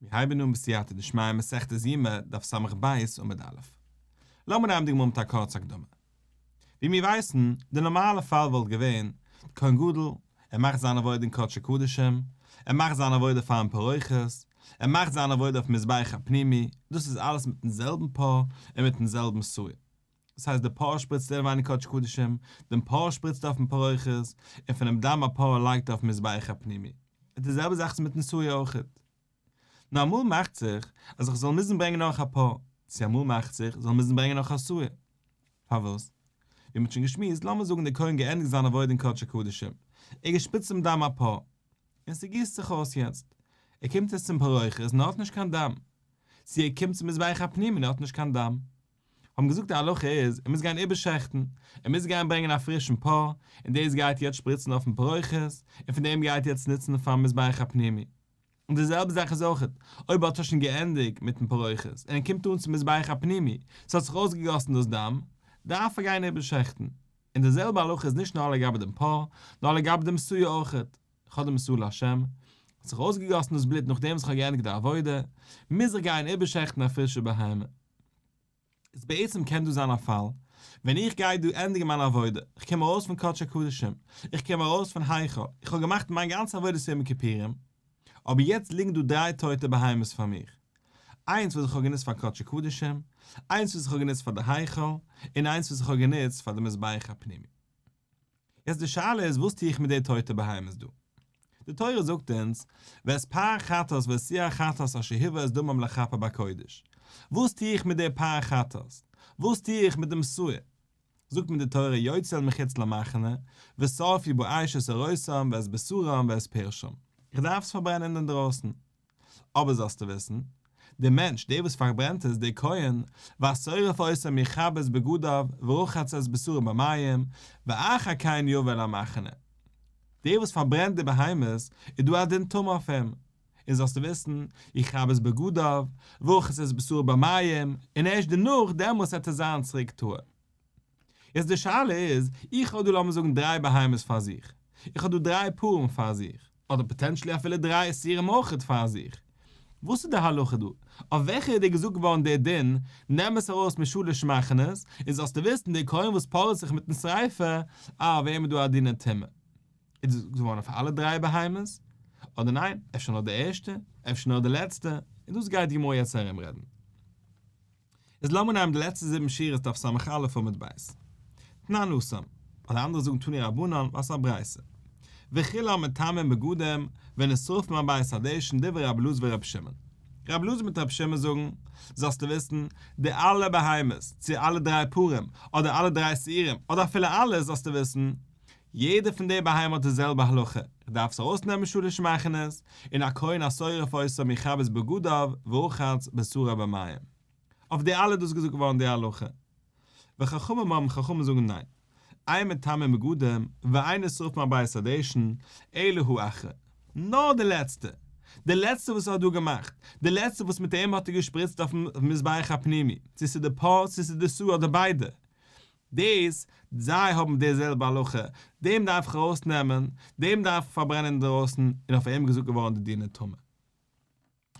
מיר הייבן אן בסייעתא דשמיא מסכת יומא דף ס"ב עמוד א'. לאמיר נעמען די גמרא מיט א קורצע הקדמה. ווי מיר ווייסן, די נארמאלע פאל וואלט געווען, די כהן גדול, ער מאכט זיין עבודה אין קדשי קדשים, ער מאכט זיין עבודה פארן פרוכת, ער מאכט זיין עבודה אויפן מזבח הפנימי, דאס איז אלעס מיטן זעלבן פר און מיטן זעלבן שעיר. דאס הייסט די פר שפריצט אינעווייניג קדשי קדשים, דעם פר שפריצט אויפן פרוכת, און פונעם דם הפר לייגט ער אויפן מזבח הפנימי. און די זעלבע זאך איז מיטן שעיר אויכעט. נאר אמאל מאכט זיך אז איך זאל מוזן ברענגען נאך א פר, צו אמאל מאכט זיך איך זאל מוזן ברענגען נאך א שעיר. פארוואס? ווי מ'האט שוין געשמועסט, לאמיר זאגן דער כהן געענדיגט זיין עבודה אין קדשי קדשים, ער געשפריצט דעם דם הפר, און ס'גיסט זיך אויס יעצט. ער קומט יעצט צום פרוכת און ער האט נישט קיין דם. צו ער קומט צום מזבח הפנימי און ער האט נישט קיין דם. האבן געזאגט די הלכה איז ער מוז גיין איבערשעכטן, ער מוז גיין ברענגען א פרישן פר, און דאס גייט יעצט שפריצן אויפן פרוכת, און פון דעם גייט יעצט נוצן פארן מזבח הפנימי. און די זעלבע זאך איז אויך אויב האט ער שוין געענדיגט מיטן פרוכת און ער קומט אן צום מזבח הפנימי, ס'האט זיך אויסגעגאסן דאס דם, דארף ער גיין איבערשעכטן. און די זעלבע הלכה איז נישט נאר לגבי דעם פר, נאר לגבי דעם שעיר אויכעט. איך האב דעם שעיר להשם, האט זיך אויסגעגאסן דאס בלוט נאכדעם וואס איך האב געענדיגט די עבודה, מוז איך גיין איבערשעכטן א פרישע בהמה. איז בעצם קען דא זיין א פאל, ווען איך גיי דא ענדיגן מיין עבודה, איך קום ארויס פון קדשי קדשים, איך קום ארויס פון היכל, איך האב געמאכט מיין גאנצע עבודת יום הכיפורים, אבער יעצט ליגן דא דריי טויטע בהמות פאר מיר, איינס וואס איך האב גענוצט פאר קדשי קדשים, איינס וואס איך האב גענוצט פאר די היכל, און איינס וואס איך האב גענוצט פאר די מזבח הפנימי. יעצט די שאלה איז וואס טו איך מיט די טויטע בהמות דא? די תורה זאגט אונז, ואת פר החטאת ואת שעיר החטאת אשר הובא את דמם לכפר בקודש. וואס טו איך מיט די פר החטאת? וואס טו איך מיט דעם שעיר? זאגט מיר די תורה יוצא אל מחוץ למחנה, ושרפו באש את עורותם ואת בשרם ואת פרשם. איך דארף עס פארברענען אינדרויסן. אבער זאלסטו וויסן, דער מענטש, דער וואס פארברענט עס, דער כהן, והשורף אותם יכבס בגדיו ורחץ את בשרו במים, ואחר כן יבא אל המחנה. דער וואס פארברענט די בהמות, איז דא א דין טומאה אויף אים. און זאלסטו וויסן, יכבס בגדיו, ורחץ את בשרו במים, און ערשט דערנאך, דעמאלס וועט ער זיין צוריק טהור. יעצט די שאלה איז, איך האב דא לאמיר זאגן דריי בהמות פאר זיך, איך האב דא דריי פרים פאר זיך, אדער potentially אפילו דריי שעירים אויכעט פאר זיך, וואס איז די הלכה דא? אויף וועלכע איז דיר געזאגט געווארן דער דין, נעם עס ארויס משלש מחנות, און זאלסטו וויסן דער כהן וואס פארעט זיך מיטן שריפה, אה, אויף אים איז דא א דין טומאה. איז דאס געזאגט געווארן אויף אלע דריי בהמות? אדער ניין, אפשר נאר די ערשטע, אפשר נאר די לעצטע, און דאס גייט די גמרא יעצט ארומרעדן. איז לאמיר נעמען די לעצטע זיבן שורות דף ס"א עמוד ב'. תנן התם, אדער אנדערע זאגן תנו רבנן ווייל ס'איז א ברייתא. וכולם מטמאים בגדים ונשרפים על בית הדשן דברי רבי אלעזר ורבי שמעון. רבי אלעזר מיט רבי שמעון זאגן, זאלסטו וויסן, די אלע בהמות, צו אלע דריי פרים, אדער אלע דריי שעירים, אדער אפילו אלעס, זאלסטו וויסן, יעדע פון די בהמה האט די זעלבע הלכה, איך דארף עס ארויסנעמען שלש מחנות, און הכהן השורף אותם יכבס בגדיו ורחץ בשרו במים. אויף די אלע איז דאס געזאגט געווארן די הלכה. וחכמים אומרים חכמים זאגן ניין. אין מטמאים בגדים ואין נשרפים על בית הדשן, אלא האחרון. נאר די לעצטע. די לעצטע וואס ער האט דא געמאכט. די לעצטע וואס מיט אים האט ער געשפריצט אויפן מזבח הפנימי. צו ס'איז די פר צו ס'איז די שעיר אדער ביידע. דאס, זיי האבן די זעלבע הלכה, דעם דארף איך ארויסנעמען, דעם דארף איך פארברענען אינדרויסן, און אויף אים געזאגט געווארן די דיני טומאה.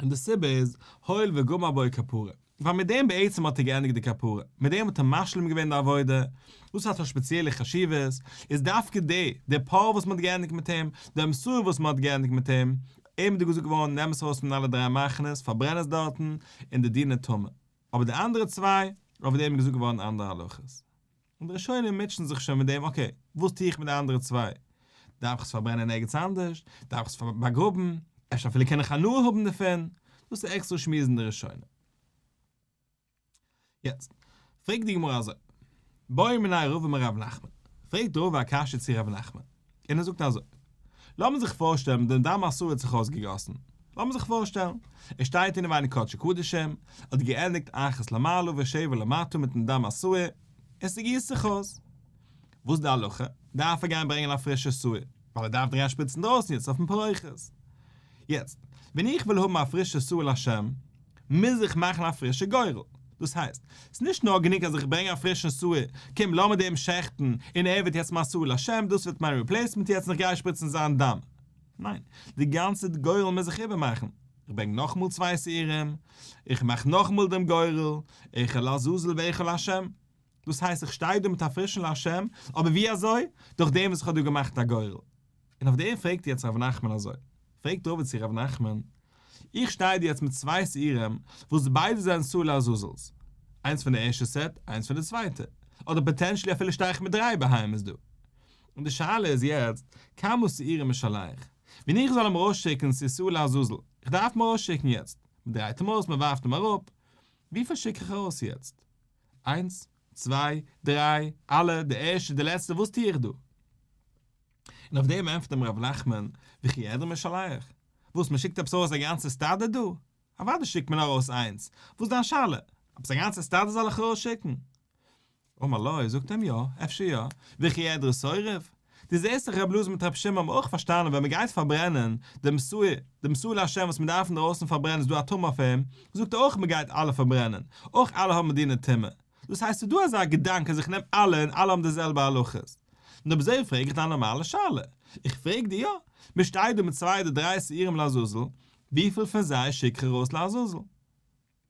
און די סיבה איז, הואיל וגמר בו כפרה, ווייל מיט דעם בעצם האט ער געענדיגט די כפרה, מיט דעם האט ער משלים געווען די עבודה, דאס האט א שפעציעלע חשיבות, איז דווקא די, די פר וואס מען האט געענדיגט מיט אים, דעם שעיר וואס מען האט געענדיגט מיט אים, אים איז דא געזאגט געווארן נעם עס ארויס פון אלע דריי מחנות, פארברען עס דארטן, און די דיני טומאה. אבער די אנדערע צוויי, אויף דעם איז געזאגט געווארן אנדערע הלכות. און די ראשונים מוטשען זיך שוין מיט דעם, okay, וואס טו איך מיט די אנדערע צוויי? דארף איך עס פארברענען ערגעץ אנדערש? דארף איך עס באגראבן? אפשר אפילו קען איך הנאה האבן דערפון? דאס איז עקסטערע שמועסן די ראשונים. יעצט, פרעגט די גמרא אזוי, בעא מיניה רבא מרב נחמן, פרעגט רבא א קשיא צו רב נחמן, און ער זאגט אזוי, לאמיר זיך פארשטעלן דעם דם השעיר האט זיך אויסגעגאסן, לאמיר זיך פארשטעלן, ער שטייט אינעווייניג קדשי קדשים, האט געענדיגט אחת למעלה ושבע למטה מיטן דם השעיר, און ס'גיסט זיך אויס. וואס איז די הלכה? דארף ער גיין ברענגען א פרישע שעיר, ווייל ער דארף דאך גיין שפריצן דרויסן יעצט אויפן פרוכת. יעצט, ווען איך וויל האבן א פרישע שעיר לשם, מוז איך מאכן א פרישע גורל. דאס הייסט, ס'איז נישט נאר גענוג אז איך ברענג א פרישן שעיר, קום לאמיר דעם שעכטן, און ער ווערט יעצט מיין שעיר לשם, דאס ווערט מיין replacement יעצט און איך גיי שפריצן זיין דם. ניין, די גאנצע גורל מוז איך איבערמאכן. איך ברענג נאכאמאל צוויי שעירים, איך מאך נאכאמאל דעם גורל, אחד לעזאזל ואחד להשם. דאס הייסט איך שטיי דא מיט א פרישן להשם, אבער ווי אזוי? דורך דעם וואס איך האב דא געמאכט א גורל. און אויף דעם פרעגט יעצט ר' נחמן אזוי, פרעגט רבא צו ר' נחמן, איך שטיי דא יעצט מיט צוויי שעירים וואס ביידע זענען שעיר לעזאזל'ס, איינס פון די ערשטע סעט, איינס פון די צווייטע, אדער potentially אפילו שטיי איך מיט דריי בהמות דא. און די שאלה איז יעצט, כמה שעירים משלח? ווען איך זאל אים ארויסשיקן צו שעיר לעזאזל, איך דארף אים ארויסשיקן יעצט, מען דרייט אים אויס, מען ווארפט אים אראפ, וויפיל שיק איך ארויס יעצט? איינס? צוויי? דריי? אלע? די ערשטע? די לעצטע? וואס טו איך דא? און אויף דעם ענטפערט אים ר' נחמן, וכי עדרה משלח? וואס, מען שיקט עפעס ארויס א גאנצע סטאדע דא? אוודאי שיקט מען ארויס איינס, וואס איז דיין שאלה? עפעס א גאנצע סטאדע זאל איך ארויסשיקן? אמר לו, זאגט אים יא, אפשר יא, וכי עדרה שורף? דו זעסט דאך רבי אלעזר מיט רבי שמעון האבן אויך פארשטאנען ווען מען גייט פארברענען דעם שעיר, דעם שעיר להשם וואס מען דארף אינדרויסן פארברענען איז דא א טומאה אויף אים, זאגט ער אויך מען גייט אלע פארברענען, אויך אלע האבן דיני טומאה. דאס הייסט ס'איז דא אזא געדאנק אז איך נעם אלע און אלע האבן די זעלבע הלכות. און אויב אזוי פרעג איך דיין נארמאלע שאלה. איך פרעג דיר יא, מען שטייט דא מיט צוויי אדער דריי שעירים לעזאזל, וויפיל פון זיי שיק איך ארויס לעזאזל? און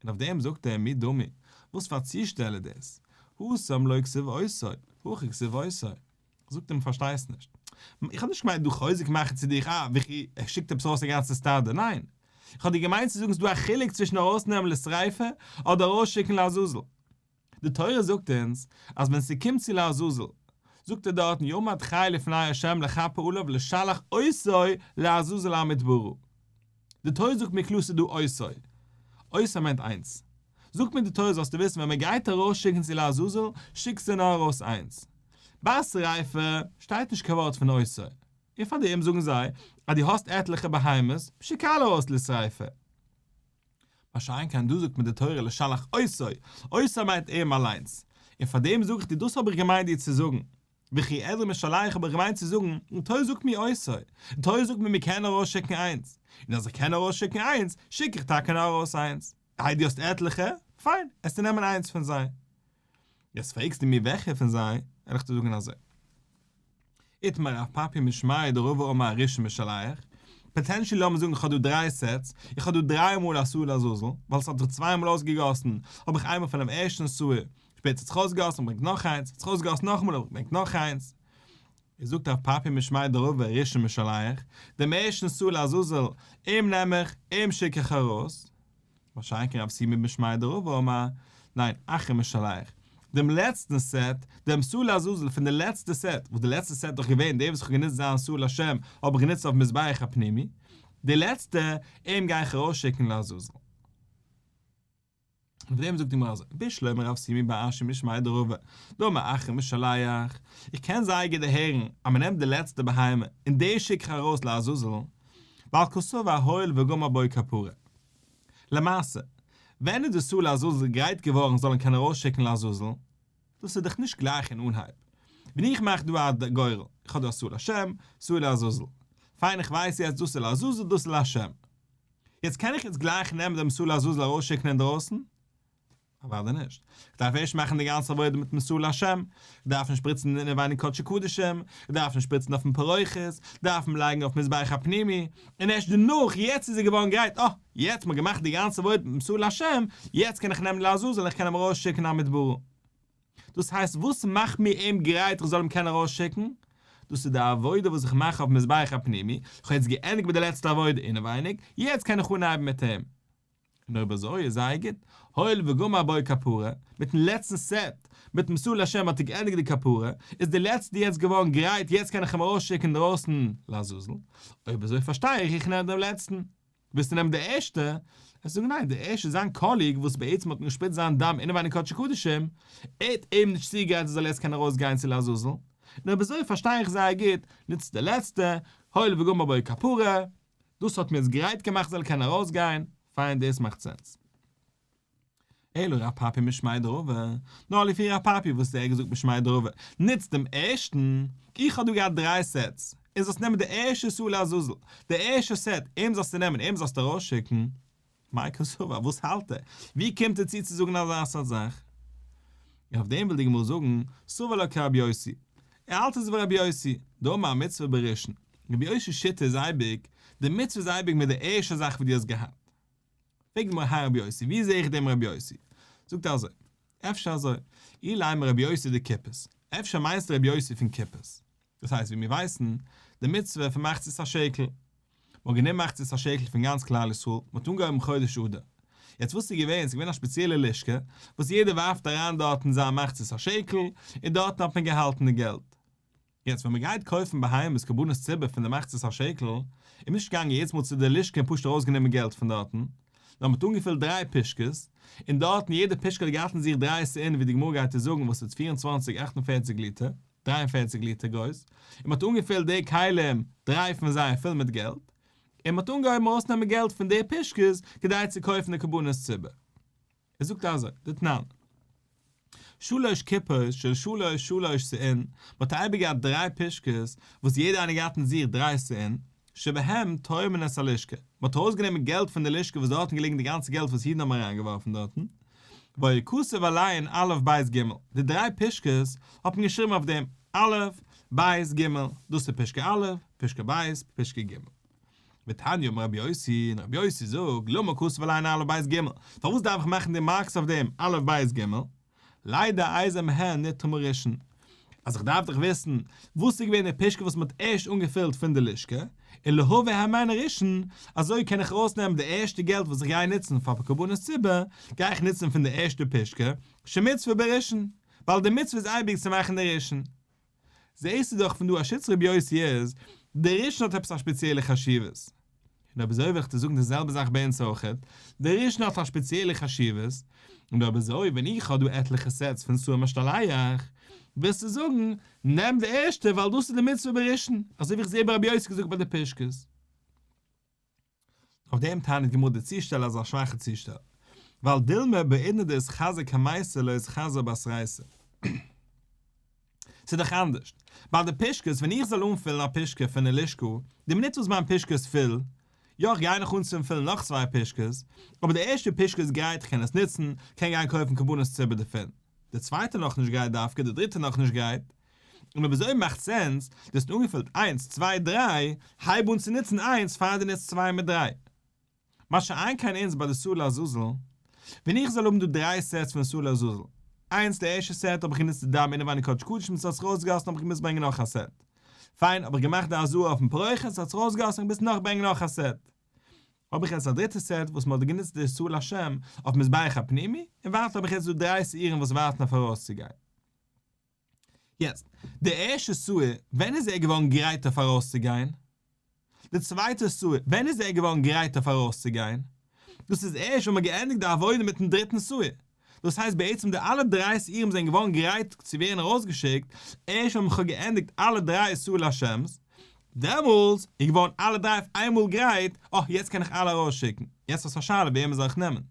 אויף דעם זאגט ער מי דמי, וואס פאר צושטעל איז דאס? התם לא כתיב אותו, הכא כתיב אותו. זאגט אים פארשטייסט נישט. איך האב נישט געמיינט דא חוזק מאכן צו דיך, אה, וויכי, ער שיקט עפעס ארויס א גאנצע סטאדע, ניין. איך האב דיר געמיינט צו זאגן ס'איז דא א חילוק צווישן ארויסנעמען לשריפה אדער ארויסשיקן לעזאזל. די תורה זאגט אונז אז ווען ס'קומט צו לעזאזל, זאגט ער דארטן יעמד חי לפני ה' לכפר עליו לשלח אותו לעזאזל המדברה. די תורה זאגט מיר קלאר ס'איז דא אותו. אותו מיינט איינס. זאגט מיר די תורה זאלסטו וויסן ווען מ'גייט ארויסשיקן צו לעזאזל, שיקסטו נאר ארויס איינס. ביי שריפה שטייט נישט קיין ווארט פון אותו. און פאר דעם זאגן זיי אז דו האסט עטליכע בהמות, שיק אלע ארויס לשריפה. מה שאין כן דא זאגט מיר די תורה לשלח אותו, אותו מיינט אים אליינס, און פאר דעם זאג איך דיר דאס האב איך געמיינט דיר צו זאגן, וכי עדרה משלח האב איך געמיינט צו זאגן, די תורה זאגט מיר אותו, די תורה זאגט מיר מען קען ארויסשיקן איינס, און אז איך קען ארויסשיקן איינס, שיק איך טאקע נאר ארויס איינס, איי דו האסט עטליכע, פיין, עסטו נעמען איינס פון זיי. יעצט פרעגסטו מיר וועלכע פון זיי, וועל איך דיר זאגן אזוי. איתמר רב פפי משמיה דרבא אמר ראשון משלח, potentially לאמיר זאגן איך האב דא דריי sets, איך האב דא דריי מאל א שעיר לעזאזל, ווייל עס האט זיך צוויי מאל אויסגעגאסן, האב איך איינמאל פונעם ערשטן שעיר, שפעטער האט זיך אויסגעגאסן ברענגט נאך איינס, האט זיך אויסגעגאסן נאכאמאל און ברענגט נאך איינס. איז זאגט רב פפי משמיה דרבא ראשון משלח, דעם ערשטן שעיר לעזאזל, אים נעם איך, אים שיק איך ארויס. מה שאין כן רב שימי משמיה דרבא אמר, ניין, אחרון משלח. דעם לעצטן סעט, דעם שעיר לעזאזל פון די לעצטע סעט, וואס די לעצטע סעט איז דאך געווען דער וואס איך האב גענוצט זיין שעיר לשם, האב איך גענוצט אויפן מזבח הפנימי, די לעצטע, אים גיי איך ארויסשיקן לעזאזל. און אויף דעם זאגט די גמרא אזוי, בשלמא רב שימי בר אשי משמיה דרבא, דאמר אחרון משלח, איך קען זייער גוט דערהערן אז מען נעמט די לעצטע בהמה און די שיק איך ארויס לעזאזל, ווייל קסבר הואיל וגמר בו כפרה. למעשה, ווען איז די שעיר לעזאזל גרייט געווארן זאל מען קענען ארויסשיקן לעזאזל? דאס איז דאך נישט גלייך אין אנהייב. ווען איך מאך דא א גורל, איך האב דא א שעיר לשם, שעיר לעזאזל. פיין איך ווייס יעצט דאס איז לעזאזל דאס איז לשם. יעצט קען איך יעצט גלייך נעמען דעם שעיר לעזאזל ארויסשיקן אינדרויסן? אוודאי נישט. איך דארף ערשט מאכן די גאנצע עבודה מיטן שעיר לשם, איך דארף אים שפריצן אינעווייניג קדשי קדשים, איך דארף אים שפריצן אויפן פרוכת, דארף אים לייגן אויף מזבח הפנימי, און ערשט דערנאך, יעצט איז ער געווארן גרייט, אה, יעצט מ'האט געמאכט די גאנצע עבודה מיטן שעיר לשם, יעצט קען איך נעמען לעזאזל און איך קען אים ארויסשיקן המדברה. דאס הייסט, וואס מאכט מיר אים גרייט איך זאל אים קענען ארויסשיקן? דאס איז די עבודה וואס איך מאך אויפן מזבח הפנימי, איך האב יעצט געענדיגט מיט די לעצטע עבודה אינעווייניג, יעצט קען איך אנהייבן מיט אים. און אויב אזוי איז זייער גוט, הואיל וגמר בו כפרה, מיטן לעצטן סעט, מיטן שעיר לשם האט ער געענדיגט די כפרה, איז די לעצטע יעצט געווארן גרייט יעצט קען איך אים ארויסשיקן אינדרויסן לעזאזל, אויב אזוי פארשטיי איך איך נעם דעם לעצטן. ווילסטו נעמען די ערשטע? ער זאגט ניין, די ערשטע איז זיין colleague וואס בעצם האט מען געשפריצט זיין דם אינעווייניג קדשי קדשים, ער האט אים נישט צוגעגרייט ער זאל יעצט קענען ארויסגיין צו לעזאזל, און אויב אזוי פארשטיי איך זייער גוט, נוץ די לעצטע, הואיל וגמר בו כפרה, דאס האט מיר יעצט גרייט געמאכט זאל קענען ארויסגיין, פיין דאס מאכט sense. אלא רב פפי משמיה דרבא, נאר לפי רב פפי וואס האט ער געזאגט משמיה דרבא, נוץ דעם ערשטן, איך האב דא געהאט דריי sets, און זאלסט נעמען די ערשטע שעיר לעזאזל, די ערשטע סעט, אים זאלסטו נעמען, אים זאלסטו ארויסשיקן. מאי קסבר, וואס האלט ער? ווי קומט ער צו צו זאגן אזא סארט זאך? און אויף דעם וויל די גמרא זאגן, סבר לה כרבי יוסי, ער האלט אזוי ווי רבי יוסי, דאמר מצוה בראשון, רבי יוסי'ס שיטה איז אייביג, די מצוה איז אייביג מיט די ערשטע זאך וואס דו האסט געהאט. פרעגט די גמרא הי רבי יוסי, ווי זעה איך דעם רבי יוסי? זאגט ער אזוי, אפשר אזוי, אילימא רבי יוסי דקופות, אפשר מיינסטו רבי יוסי פון קופות? דאס הייסט ווי מיר ווייסן, די מצוה פון מחצית השקל. מען האט גענומען מחצית השקל פון גאנץ כלל ישראל, מען האט אנגעהויבן חודש אדר. יעצט וואס איז געווען, ס'איז געווען א ספעציעלע לשכה, וואס יעדער ווארפט אריין דארטן זיין מחצית השקל, און דארטן האט מען געהאלטן די געלט. יעצט ווען מען גייט קויפן בהמות קרבנות ציבור פון די מחצית השקל, איז מען נישט געגאנגען יעדעס מאל צו די לשכה און פשוט ארויסגענומען געלט פון דארטן, נאר מען האט אנגעפילט דריי פושקעס, און דארטן יעדע פושקע האט געהאט אין זיך דריי סאין ווי די גמרא גייט עס זאגן וואס איז פיר און צוואנציג אכט און פערציג ליטער, דריי און פערציג ליטער גרויס, און מען האט אנגעפילט די כלים, דריי פון זיי פול מיט געלט, און מען האט אנגעהויבן ארויסנעמען געלט פון די פושקעס כדי צו קויפן די קרבנות ציבור. ער זאגט אזוי, דתנן. שלש קופות של שלש שלש סאין, מען האט אייביג געהאט דריי פושקעס וואס יעדע איינע געהאט אין זיך דריי סאין, שבהם תורמין את הלשכה, מען האט ארויסגענומען געלט פון די לשכה וואס דארטן געליגן די גאנצע געלט וואס אידן האבן אריינגעווארפן דארטן, והיה כתוב עליהן א' ב' ג', די דריי פושקעס האט מען געשריבן אויף דעם א' ב' ג', דאס איז פושקע א', פושקע ב', פושקע ג'. ותניא אמר רבי יוסי, און רבי יוסי זאגט, למה כתוב עליהן א' ב' ג', פארוואס דארף איך מאכן די marks אויף דעם א' ב' ג', לידע איזה מהן נתרמה ראשון, אז איך דארף דאך וויסן וואס איז געווען די פושקע וואס מען האט ערשט אנגעפילט פון די לשכה, און להביא הימנה ראשון, אזוי קען איך ארויסנעמען די ערשטע געלט וואס איך גיי נוצן פאר קרבנות ציבור, גיי איך נוצן פון די ערשטע פושקע, שמצוה בראשון, ווייל די מצוה איז אייביג צו מאכן די ראשון. זעהסטו דאך פון דא אז שיטת רבי יוסי איז, דער ראשון האט עפעס א שפעציעלע חשיבות. און אויב אזוי וועל איך דיר זאגן די זעלבע זאך ביי אונז אויכעט, דער ראשון האט א שפעציעלע חשיבות, און אויב אזוי ווען איך האב דא עטליכע sets פון שעיר המשתלח, ווילסטו זאגן, נעם די ערשטע ווייל דאס איז די מצוה בראשון, אזוי ווי איך זעה ביי רבי יוסי געזאגט ביי די פושקעס. אויף דעם טענה'ט גמרא די צושטעל איז א שוואכע צושטעל, ווייל דילמא בעידנא דאתחזי קמייתא לא אתחזי בתרייתא. ס'איז דאך אנדערש ביי די פושקעס, ווען איך זאל אנפילן א פושקע פון די לשכה, די מינוט וואס מיין פושקע איז פול, יא איך גיי נאך אנצופילן נאך צוויי פושקעס, אבער די ערשטע פושקע איז גרייט איך קען עס נוצן, קען גיין קויפן קרבנות ציבור דערפון, די צווייטע נאכנישט גרייט דווקא, די דריטע נאכנישט גרייט, און אויב אזוי מאכט sense, דו האסט אנגעפילט איינס צוויי דריי, הייב אן צו נוצן איינס פאר דו נוצט צוויי מיט דריי. מה שאין כן אונז ביי די שעיר לעזאזל, ווען איך זאל האבן דא דריי sets פון שעיר לעזאזל, איינס די ערשטע set האב איך גענוצט די דם אינעווייניג קודש קדשים ס'האט זיך ארויסגעגאסן האב איך געמוזט ברענגען נאך א set, פיין האב איך געמאכט די הזאה אויפן פרוכת ס'האט זיך ארויסגעגאסן איך מוז נאך ברענגען נאך א set, האב איך יעצט א דריטע set וואס מ'האט גענוצט די שעיר לשם אויף מזבח הפנימי, און ווייטער האב איך יעצט דא דריי שעירים וואס ווארטן אויף ארויסצוגיין. יעצט, די ערשטע שעיר, ווען איז ער געווארן גרייט אויף ארויסצוגיין? די צווייטע שעיר, ווען איז ער געווארן גרייט אויף ארויסצוגיין? דאס איז ערשט ווען מ'האט געענדיגט די עבודה מיטן דריטן שעיר. דאס הייסט בעצם די אלע דריי שעירים זענען געווארן גרייט צו ווערן ארויסגעשיקט ערשט ווען מ'האט געענדיגט אלע דריי שעיר לשם'ס, דעמאלס איז געווארן אלע דריי אויף איינמאל גרייט, אה יעצט קען איך אלע ארויסשיקן, יעצט האסט א שאלה וועמען זאל איך נעמען?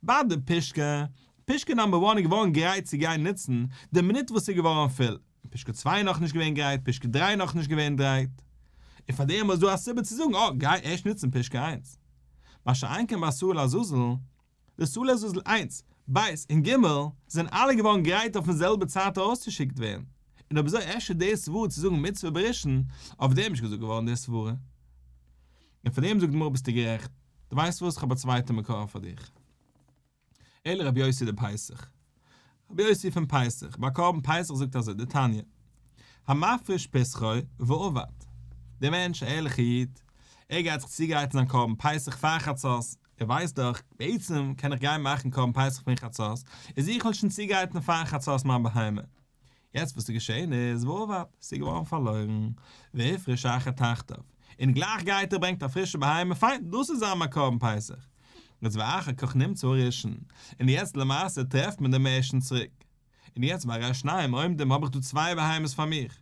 ביי די פושקע, פושקע number one איז געווארן גרייט צו גיין נוצן די מינוט וואס ס'איז געווארן פול, און פושקע צוויי איז נאכנישט געווען גרייט, פושקע דריי איז נאכנישט געווען גרייט, און פאר דעם איז דא א סיבה צו זאגן אה גיי ערשט נוצן פושקע איינס. מה שאין כן ביי שעיר לעזאזל, די שעיר לעזאזל איינס, בית און ג' זענען אלע געווארן גרייט אויפן זעלבע צייט ארויסצושיקט ווערן, און אויב אזוי אפשר די סברה צו זאגן מצוה בראשון, אויף דעם איז נישט געזאגט געווארן די סברה. און פאר דעם זאגט די גמרא ביסטו גערעכט, דו ווייסט וואס, כ'האב א צווייטע מקור פאר דיך. אלא רבי יוסי דפסח. רבי יוסי פון פסח, ביי קרבן פסח זאגט אזוי די תניא, המפריש פסחו ואבד. דער מענטש, א ערליכער איד, ער גייט זיך צוגרייטן זיין קרבן פסח פאר חצות, ער ווייסט דאך, בעצם קען איך גיין מאכן קרבן פסח פון חצות, איז איך וועל שוין צוגרייטן פאר חצות מיין בהמה. יעצט וואס איז געשען איז ואבד, ס'איז געווארן פארלוירן, והפריש אחר תחתיו, און גלייך גייט ער ברענגט א פרישע בהמה, פיין, דאס איז זיין קרבן פסח. יעצט ואחר כך נמצא הראשון, און יעצט למעשה טרעפט מען דעם ערשטן צוריק. און יעצט והרי שניים עומדים האב איך דא צוויי בהמות פאר מיך.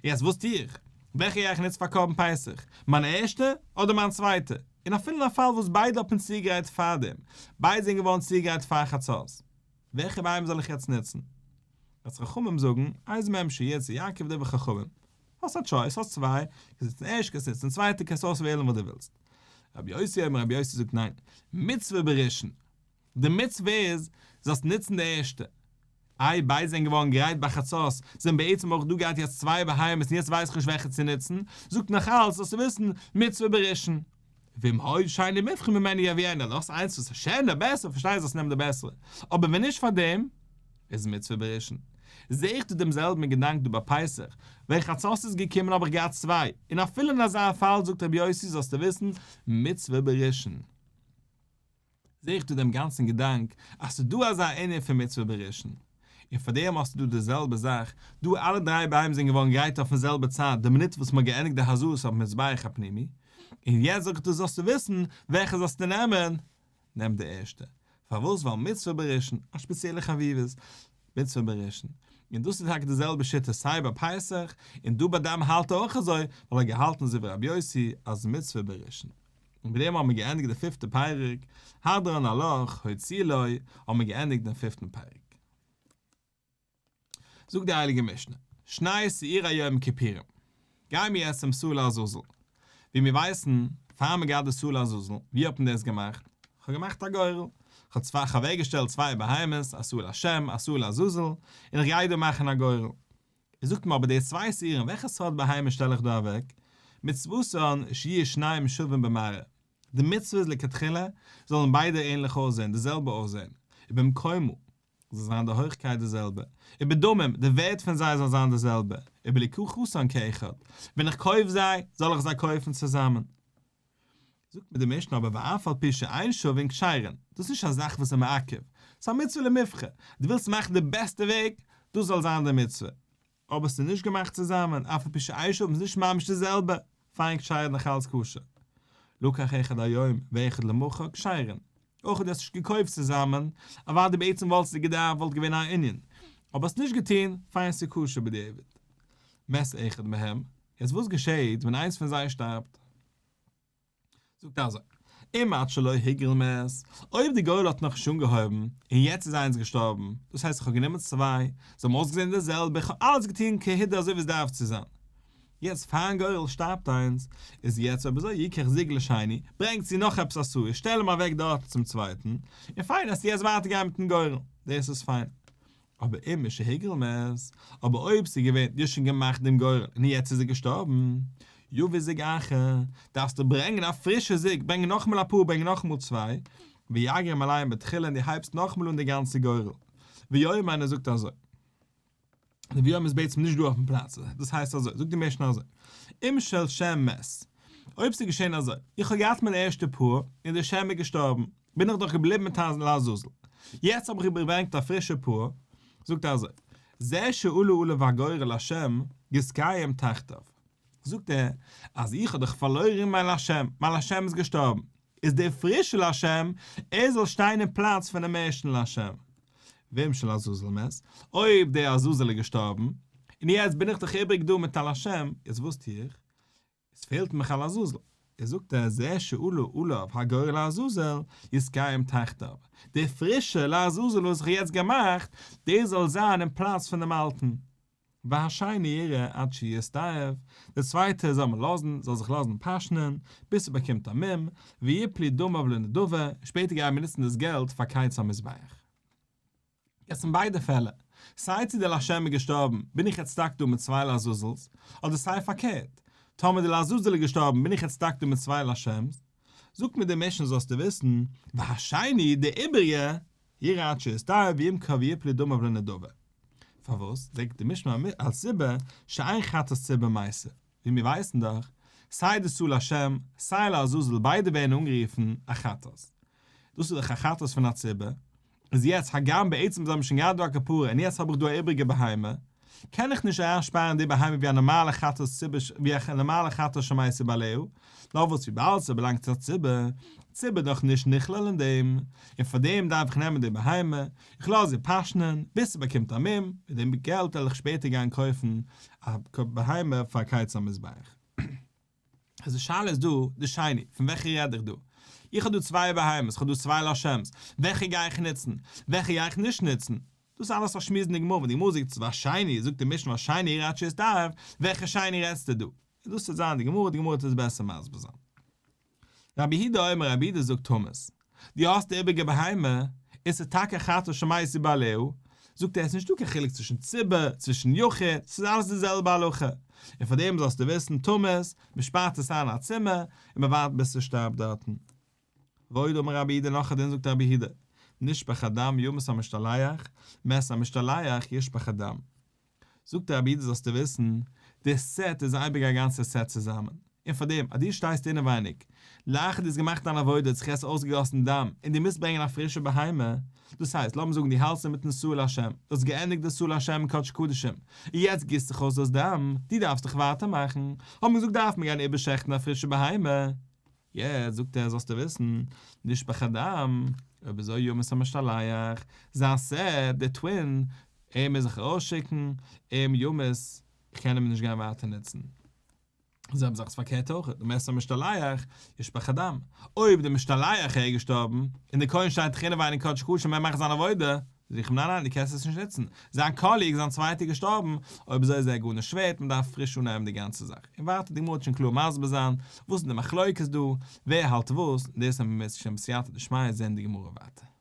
יעצט וואס טו איך? וועלכע גיי איך נוצן פאר קרבן פסח? מיין ערשטע אדער מיין צווייטע? און אפילו אין א פאל וואס ביידע האט מען צוגעגרייט פארדעם, ביידע זענען געווארן צוגעגרייט פאר חצות, וועלכע בהמה זאל איך יעצט נוצן? אז חכמים זאגן, איזה מהם שירצה יקריב דברי חכמים. האסט א choice, האסט צוויי, קענסט נוצן ערשט, קענסט נוצן צווייטע, קענסט אויסוועלן וואס דו ווילסט. רבי יוסי אומר, רבי יוסי זאגט ניין, מצוה בראשון. די מצוה איז, זאלסט נוצן די ערשטע. איי, ביידע זענען געווארן גרייט ביי חצות, זענען בעצם אויך דא געהאט יעצט צוויי בהמות און יעצט ווייס איך נישט וועלכע צו נוצן, זאגט נאך אלץ זאלסטו וויסן, מצוה בראשון. ואם היה שני מובחר ממנו יביאנו, דו האסט איינס וואס איז שענער, בעסער, פארשטיי זאלסט נעמען די בעסערע, אבער ווען נישט פאר דעם, איז מצוה בראשון. זעה איך דא דעם זעלבן געדאנק דא ביי פסח, ווען חצות איז געקומען האב איך געהאט צוויי, און אפילו אין אזא פאל זאגט רבי יוסי זאלסטו וויסן, מצוה בראשון. זעה איך דא דעם גאנצן געדאנק אז ס'איז דא אזא ענין פון מצוה בראשון, און פאר דעם האסטו דא די זעלבע זאך, דא אלע דריי בהמות זענען געווארן גרייט אויפן זעלבע צייט די מינוט וואס מ'האט געענדיגט די הזאות אויפן מזבח הפנימי, און יעצט זאג איך דיר זאלסטו וויסן וועלכע זאלסטו נעמען, נעם די ערשטע, פארוואס ווייל מצוה בראשון, א שפעציעלע חביבות, מצוה בראשון, און דאס איז טאקע די זעלבע שיטה סיי ביי פסח, און דא ביי דם האלט ער אויך אזוי, ווייל ער האט געהאלטן אזוי ווי רבי יוסי אז מצוה בראשון. און מיט דעם האבן מיר געענדיגט די פיפטע פרק, הדרן עלך, הוציא לו, האבן מיר געענדיגט דעם פיפטן פרק. זאגט די הייליגע משנה, שני שעירי יום כיפורים, גייען מיר יעצט צום שעיר לעזאזל. ווי מיר ווייסן, פאר מען גייט די שעיר לעזאזל, ווי האט מען דאס געמאכט? כ'האב געמאכט א גורל, כ'האב צוויי כ'האב אוועקגעשטעלט צוויי בהמות, א שעיר לשם, א שעיר לעזאזל, און איך גיי דא מאכן א גורל. איז זאגט מען אבער די צוויי שעירים וועלכע סארט בהמה שטעל איך דא אוועק? מצוותן שיהיו שניהם שווים במראה, די מצוה איז לכתחילה זאלן ביידע ענליך אויסזען, די זעלבע אויסזען, ובמקומה, זאל זיין די הויכקייט די זעלבע, ובדמים, די ווערט פון זיי זאל זיין די זעלבע, ובלקיחתן כאחד, ווען איך קויף זיי, זאל איך זיי קויפן צוזאמען. זאגט מיר די משנה אבער ואף על פי שאין שווין כשרין, דאס איז נישט א זאך וואס איז מעכב, ס'איז א מצוה למבחר, דו ווילסט מאכן די בעסטע וועג, דאס זאל זיין די מצוה, אבער ס'איז נישט געמאכט צוזאמען, אף על פי שאין שווין איז נישט ממש די זעלבע, פיין כשרין נאך אלץ כשר. לקח אחד היום ואחד למחר כשרין, אויך אויב דו האסט נישט געקויפט צוזאמען, אוודאי בעצם וואלטסטו געדארפט וואלט געווען א ענין, אבער האסט נישט געטון, פיין ס'איז כשר בדיעבד. מת אחד מהם, יעצט וואס געשעהט ווען איינס פון זיי שטארבט? זאגט ער אזוי, אם עד שלא הוגרל מת, אויב די גורל האט נאכנישט אנגעהויבן, און יעצט איז איינס געשטארבן, דאס הייסט איך האב גענומען צוויי, זיי האבן אויסגעזען די זעלבע, איך האב אלעס געטון כהידור אזוי ווי עס דארף צו זיין, יעצט פארן גורל שטארבט איינס, איז יעצט אויב אזוי יקח זוג לשני, ברענג צו נאך עפעס א שעיר, שטעל אים אוועק דארט צום צווייטן, און פיין וועסטו יעצט ווייטער גיין מיטן גורל, דאס איז פיין. אבער אם משהוגרל מת, אבער אויב ס'איז געווען, דו האסט שוין געמאכט דעם גורל און יעצט איז ער געשטארבן, יביא זוג אחר, דארפסטו ברענגען א פרישע זוג, ברענג נאכאמאל א פאר, ברענג נאכאמאל צוויי, ויגריל מאליהם בתחילה און דו הייבסט נאכאמאל אן די גאנצע גורל. ויאמר און ער זאגט אזוי. די ויאמר איז בעצם נישט דא אויפן פלאץ, דאס הייסט אזוי, זאגט די משנה אזוי, אם של שם מת, אויב ס'איז געשען אזוי, איך האב געהאט מיין ערשטע פאר און די שם איז געשטארבן, בין איך דאך געבליבן מיט א לעזאזל. יעצט האב איך געברענגט א פרישע פאר, זאגט ער אזוי, זה שעלה עליו הגורל לשם יתקיים תחתיו. זאגט ער, אז איך האב דאך פארלוירן מיין לשם, מיין לשם איז געשטארבן, איז דער פרישע לשם, ער זאל שטיין אין פלאץ פונעם ערשטן לשם. ואם של עזאזל מת, אויב דער עזאזל איז געשטארבן, און יעצט בין איך דאך איבריג דא מיט א לשם, יעצט וואס טו איך? עס פעלט מיך א לעזאזל. ער זאגט ער זה שעלה עליו הגורל לעזאזל יתקיים תחתיו, דער פרישע לעזאזל וואס איך האב יעצט געמאכט, דער זאל זיין אין פלאץ פון דעם אלטן. והשני ירעה עד שיסתאב, דער צווייטער זאל מען לאזן, זאל זיך לאזן פאשנען, ביז ס'באקומט א מום, ויפלו דמיו לנדבה, שפעטער גייען מיר נוצן דאס געלט פאר קיץ המזבח. יעצט אין ביידע פעלער, סיי צו דער לשם איז געשטארבן, בין איך יעצט stuck דא מיט צוויי לעזאזל'ס, אדער סיי פארקערט, טאמער דער לעזאזל איז געשטארבן בין איך יעצט stuck דא מיט צוויי לשם'ס. זאגט מיר די משנה זאלסטו וויסן, והשני, דער איבעריגע, ירעה עד שיסתאב וימכור ויפלו דמיו לנדבה. פארוואס? זאגט די משנה אלס סיבה, שאין חטאת ציבור מתה. ווי מיר ווייסן דאך, סיי די שעיר לשם, סיי לעזאזל ביידע ווערן אנגערופן א חטאת. דאס איז דאך א חטאת פון א ציבור, איז יעצט הגם בעצם זיי האבן שוין געהאט דא א כפרה און יעצט האב איך דא א איבריגע בהמה, קען איך נישט אריינשפארן די בהמה ווי א נארמאלע חטאת ציבור ווי א נארמאלע חטאת שמתו בעליה, נאר וואס וויבאלד ס'באלאנגט צו א ציבור, ציבור דאך נישט נכלל אין דעם, און פאר דעם דארף איך נעמען די בהמה, איך לאז זי פאשנען, ביז ס'באקומט א מום, מיט דעם געלט וועל איך שפעטער גיין קויפן א בהמה פאר קיץ המזבח. אז די שאלה איז דא, די שני, פון וועלכע רעד איך דא? איך האב דא צוויי בהמות, איך האב דא צוויי לשם'ס, וועלכע גיי איך נוצן? וועלכע גיי איך נישט נוצן? דאס איז אלעס א שמועס אין די גמרא, ווען די גמרא זאגט והשני, זאגט די משנה והשני ירעה עד שיסתאב, וועלכע שני רעדסטו דא? דאס וועט זיין די גמרא, די גמרא וועט עס בעסער מסביר זיין. רבי יהודה אומר רבי יהודה זאגט תמות, דו האסט די איבריגע בהמה, איז ס'טאקע חטאת שמתו בעליה. זאגט ער עס איז נישטא קיין חילוק צווישן ציבור, צווישן יחיד, ס'איז אלעס די זעלבע הלכה, און פאר דעם זאלסטו וויסן תמות, מען שפארט עס איין א צימער, און מען ווארט ביז ס'שטארבט דארטן. ועוד אמר רבי יהודה נאך א דין זאגט רבי יהודה, נשפך הדם ימות המשתלח, מת המשתלח ישפך הדם. זאגט רבי יהודה זאלסטו וויסן, די סעט איז אייביג א גאנצע סעט צוזאמען, און פאר דעם אז דו שטייסט אינעווייניג, לאחר דו האסט געמאכט אן עבודה האט זיך יעצט אויסגעגאסן דם און דו מוזט ברענגען א פרישע בהמה, דאס הייסט, לאמיר זאגן דו האלטסט אינמיטן שעיר לשם, דו האסט געענדיגט די שעיר לשם אין קדש קדשים, און יעצט גיסט זיך אויס דאס דם, דו דארפסט דאך ווייטער מאכן, האט מען געזאגט דארף מען גיין איבערשעכטן א פרישע בהמה, יעצט זאגט ער זאלסטו וויסן, נשפך הדם, אויב אזוי ימות המשתלח, זיין סעט, דער twin, ער מוז זיך ארויסשיקן, אים ימות, איך קען אים נישט גיין ווייטער נוצן. די זעלבע זאך איז פארקערט אויך, ומת המשתלח, ישפך הדם. אויב דער משתלח איז געשטארבן, און דער כהן שטייט דאך אינעווייניג קדש קדשים און ער מאכט זיין עבודה, זאג איך אים ניין ניין דו קענסט עס נישט נוצן, זיין colleague זיין צווייטער געשטארבן, אויב אזוי איז ער גארנישט ווערט, מען דארף פריש אנהייבן די גאנצע זאך. און ווייטער די גמרא וועט שוין קלאר מסביר זיין וואס איז די מחלוקת דא, ווער האלט וואס, און דאס וועלן מיר בעזהשי"ת בסייעתא דשמיא זען די גמרא ווייטער.